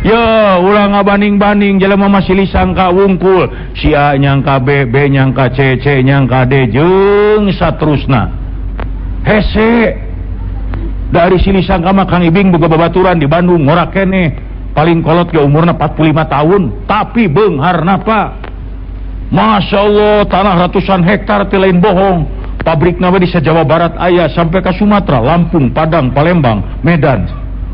Ya ulah ngabanding-banding jelema mah silih sangka wungkul, si A nyangka B, B nyangka C, C nyangka D jeung saterusna. Hese dari silih sangka mah Kang Ibing boga babaturan di Bandung ngorak keneh, paling kolot ge umurna 45 tahun, tapi beungharna Pak. Masya Allah, tanah ratusan hektar teh lain bohong. Pabrikna we di Jawa Barat aya sampai ka Sumatera, Lampung, Padang, Palembang, Medan.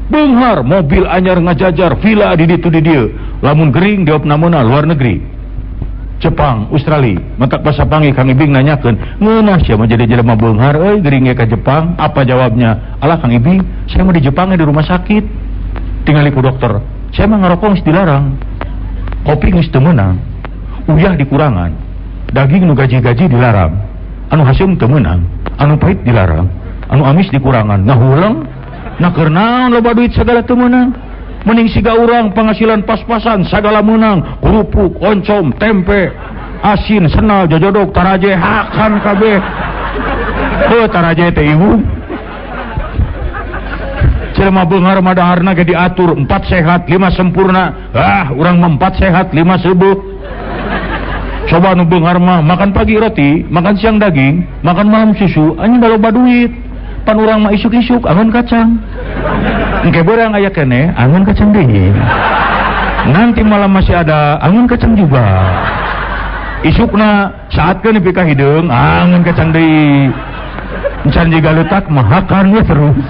Beunghar, mobil anyar ngajajar, villa di ditu di dieu. Lamun gering diopnamena luar negeri. Jepang, Australia. Matak basa panggih Kang Ibing nanyakeun, "Ngeunah sia mah jadi jelema beunghar euy gering ge ka Jepang?" Apa jawabnya? "Alah Kang Ibing, saya mah di Jepang di rumah sakit." Tingali ku dokter, "Saya mah ngarokok geus dilarang. Kopi geus teu meunang. Uyah dikurangan. Daging nu gaji-gaji dilarang. Anu haseum teu meunang, anu pahit dilarang, anu amis dikurangan." Ngahuleng. Nah keur naon loba duit segala teu meunang? Mending siga urang penghasilan pas-pasan sagala meunang, kerupuk, oncom, tempe, asin, senal, jojodok, taraje, hakan kabeh. Heuh taraje teh ibu. Jelema beunghar mah daharna ge diatur 4 sehat, 5 sempurna. Ah, urang mah 4 sehat, 5 seubeuk. Coba nu beunghar mah makan pagi roti, makan siang daging, makan malam susu, anjing da loba duit. Pan urang mah isuk-isuk angon kacang. Engke beurang aya keneh angon kacang deui. Nanti malam masih ada angon kacang juga. Isukna saatkeun nepi ka hideung angon kacang deui. Encan jiga leutak mah hakan we terus.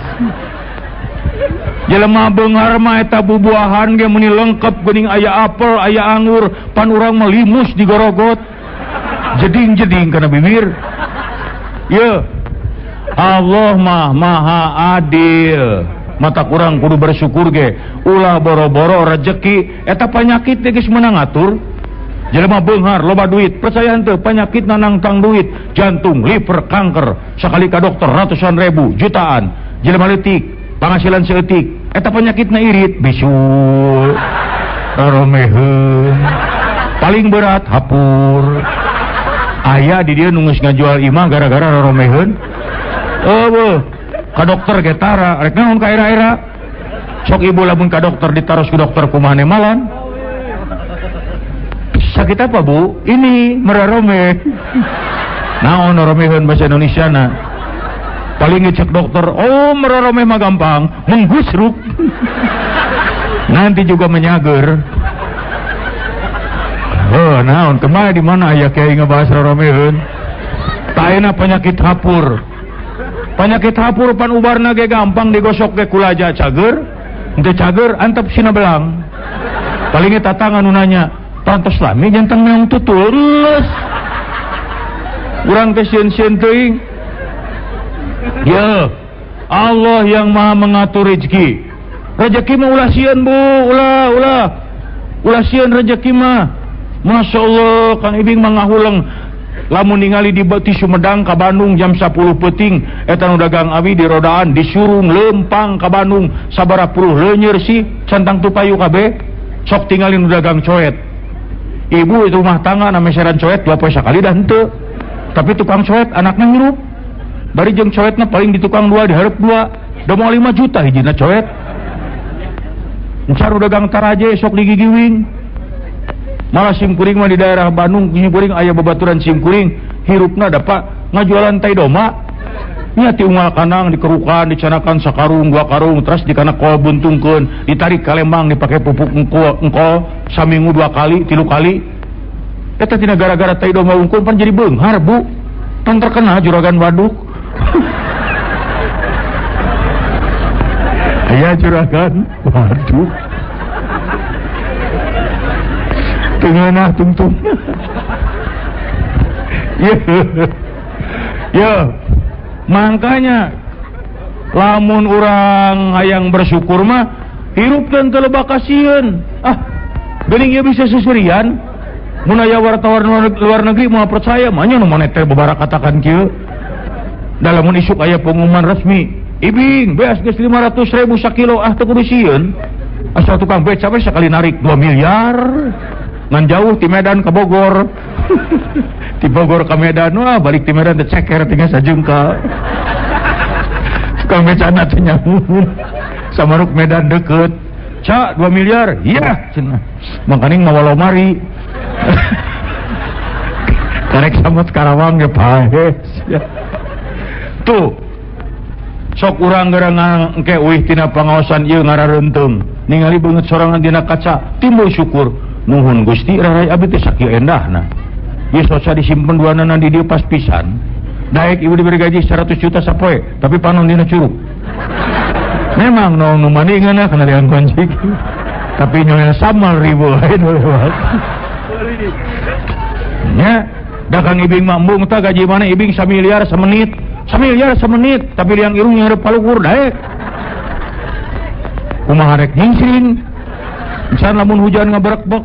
Jelema beunghar mah eta bubuahan ge meuni lengkep geuning aya apel, aya anggur, pan urang mah limus digorogot. Jeding-jeding kana bibir. Ye. Allah mah maha adil. Mata kurang kudu bersyukur ge. Ulah boro-boro rejeki eta panyakit teh geus meunang ngatur. Jelema beunghar loba duit, percaya henteu panyakit nangtang duit, jantung, liver, kanker, sakali ka dokter ratusan ribu, jutaan. Jelema leutik, penghasilan seeutik, eta panyakitna irit, bisul, roromeheun, paling berat hapur. Aya di dieu nu geus ngajual imah gara-gara roromeheun. Eueuh, ka dokter ge tara, rek naon ka era-era. Sok ibu lamun ka dokter ditaros ku dokter kumaha nemalan. Sakit apa bu? Ini merarome. Naon roromeheun bahasa Indonesia na? Paling ngecek dokter, oh merarome mah gampang, menggusruk. Nanti juga menyager. Oh, naon kemana di mana aya kiai ngebahas roromeheun? Taena penyakit hapur. Penyakit hapur pan ubarna ge gampang digosok ge kulaja cager, henteu cager antep sina belang. Paling eta tangan nu nanya, "Pantos lami jantan meong tutul." Geus. Urang teh sieun-sieun teuing. Ya, Allah yang Maha mengatur rezeki. Rezeki mah ulah sieun Bu, ulah ulah. Ulah sieun rezeki mah. Masya Allah, Kang Ibing mah ngahuleng. Lamun ningali di ti Sumedang ka Bandung jam 10 peuting eta nu dagang awi di rodaan disurung lempang ka Bandung sabaraha puluh leunyer sih cantang tupayu kabeh. Sok tingali nu dagang coet. Ibu itu rumah tangga na meseran coet 2 poe sakali dah henteu. Tapi tukang coet anakna ngirup. Bari jeung coetna paling di tukang 2 dihareup 2. Da moal 5 juta hijina coet. Encar dagang taraje sok digigiwing. Malah simkuring mah di daerah Bandung simkuring aya babaturan simkuring hirupna dapat ngajualan tai doma. Nya ti unggal kanang dikerukan dicanakan sakarung dua karung terus dikana kol buntungkeun ditarik ka Lembang dipake pupuk engkol saminggu 2 kali 3 kali. Eta tina gara-gara tai doma unggul pan jadi beunghar Bu. Pan terkenal juragan waduk. Aya juragan waduk. Tengenah tungtung. Ya, makanya lamun urang hayang bersyukur mah hirup dan teu loba kasieun. Ah, geuning ieu bisa susurian. Mun aya wartawan luar negeri moal percaya, mah nya nu maneh teh babarakatakan kieu. Da lamun isuk aya pengumuman resmi, Ibing beas geus 500.000 sakilo, ah teu kudu sieun. Asal tukang beca we sakali narik 2 miliar. Ngan jauh ti Medan ke Bogor. Ti Bogor ke Medan, wah balik ti Medan teh ceker tinggal sajengkal. Tukang becana teh nyamun. Samaruk Medan deket. Ca 2 miliar. Iya cenah. Mangkaning mawa lomari. Karek samot Karawang ge paeh. Tuh. Sok urang geura engke uih tina pangaosan ieu ngarareunteung. Ningali beungeut sorangan dina kaca, timbul syukur. Nuhun Gusti rarai abdi teh sakieu endahna. Ieu sosa disimpen duanana di dieu pas pisan. Daek ibu diberi gaji 100 juta sapoe, tapi panon dina curug. Memang nu nu mandi ngeunah kana liang kunci. Tapi nyonya samal ribu lain lewat. Nya, da Kang Ibing mah embung tah gaji mana Ibing samiliar semenit. Samiliar semenit, tapi liang irung nyareup palukur daek. Kumaha rek nyingsing. Misalnya lamun hujan ngaberekbek,